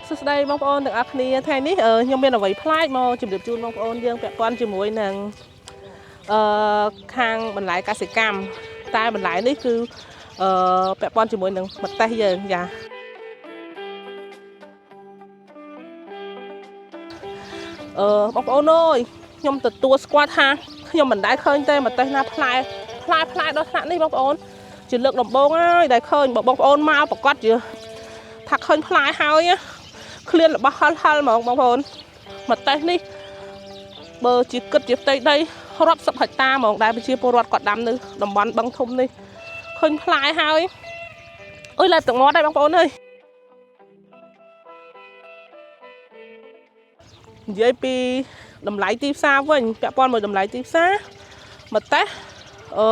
សួស្តីបងប្អូនទាំងអស់គ្នាថ្ងៃនេះខ្ញុំមានអ្វីប្លែកមកជម្រាបជូនបងប្អូនយើងពាក់ព័ន្ធជាមួយនឹងអឺខាងបន្លែកសិកម្មតែបន្លែនេះគឺពាក់ព័ន្ធជាមួយនឹងម្ទេសយើងចាបងប្អូនអើយខ្ញុំទទួលស្គាល់ថាខ្ញុំមិនដែលឃើញទេម្ទេសណាផ្លែផ្លែផ្លែដល់ថ្នាក់នេះបងប្អូនជាលើកដំបូងហើយដែលឃើញបើបងប្អូនមកប្រកាសជាថាឃើញផ្លែហើយណា ឃ្លានរបស់ហិលហិលហ្មងបងប្អូនម្ទេសនេះបើជាគិតជាផ្ទៃដីរាប់សិបហិកតាហ្មងដែលប្រជាពលរដ្ឋគាត់ដាំនៅតំបន់បឹងធំនេះឃើញផ្លែហើយអុយលែបទឹកមាត់ដែរបងប្អូនអើយនិយាយពីតម្លៃទីផ្សារវិញពាក់ព័ន្ធមួយតម្លៃទីផ្សារម្ទេសអឺ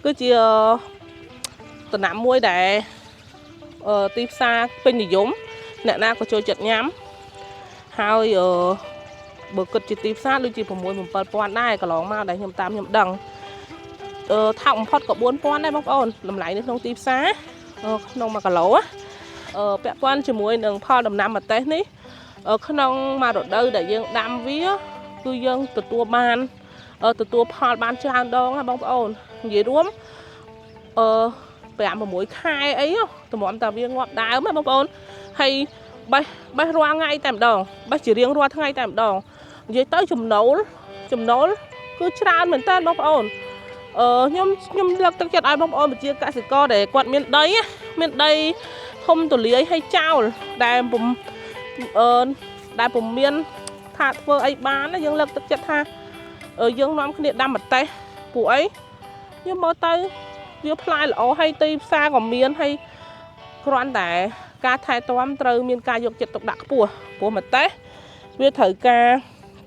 គឺជាតំណាំមួយដែលទីផ្សារពេញនិយមអ្នកណាក៏ចូលចិត្តញ៉ាំ ហើយបើគិតជាទីផ្សារដូចជា6 7000ដែរកន្លងមកដែលខ្ញុំតាមខ្ញុំដឹងថោកបំផុតក៏4000ដែរបងប្អូនតម្លៃនៅក្នុងទីផ្សារក្នុង1គីឡូណាពាក់ព័ន្ធជាមួយនឹងផលដំណាំម្ទេសនេះក្នុងមួយរដូវដែលយើងដាំវាគឺយើងទទួលបានទទួលផលបានច្រើនដងណាបងប្អូននិយាយរួមអឺ5 6ខែអីតម្រាំតែវាងាប់ដើមណាបងប្អូនហើយបេះបេះរាល់ថ្ងៃតែម្ដងបេះជារៀងរាល់ថ្ងៃតែម្ដងនិយាយទៅចំណូលចំណូលគឺច្រើនមែនតើបងប្អូនខ្ញុំខ្ញុំលើកទឹកចិត្តឲ្យបងប្អូនប្រជាកសិករដែលគាត់មានដីណាមានដីធំទូលាយឲ្យចោលដែលពុំអឺដែលពុំមានថាធ្វើអីបានណាយើងលើកទឹកចិត្តថាយើងនាំគ្នាដាំម្ទេសពួកអីខ្ញុំមើលទៅវាផ្លែល្អហើយទីផ្សារក៏មានហើយគ្រាន់តែការថែទាំត្រូវមានការយកចិត្តទុកដាក់ខ្ពស់ព្រោះម្ទេសវាត្រូវការ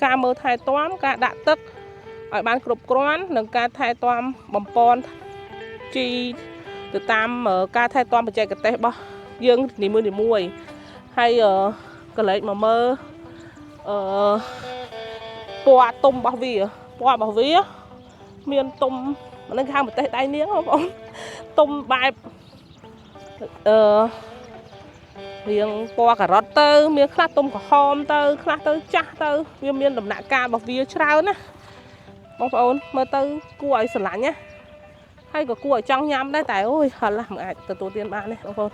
ការមើលថែទាំការដាក់ទឹកឲ្យបានគ្រប់គ្រាន់និងការថែទាំបំពន់ជីទៅតាមការថែទាំបច្ចេកទេសរបស់យើងនីមួយៗហើយកលេចមកមើលអឺពណ៌ទុំរបស់វាពណ៌របស់វាមានទុំនឹងខាងម្ទេសដៃនាងបងប្អូនទុំបែបអឺ រៀងពណ៌ការ៉ុតទៅមានខ្លះទុំក្រហមទៅខ្លះទៅចាស់ទៅវាមានដំណាក់កាលរបស់វាច្រើនណាបងប្អូនមើលទៅគួរឲ្យស្រឡាញ់ណាហើយក៏គួរឲ្យចង់ញ៉ាំដែរតែអូយហិលណាស់មិនអាចទទួលទានបានទេបងប្អូន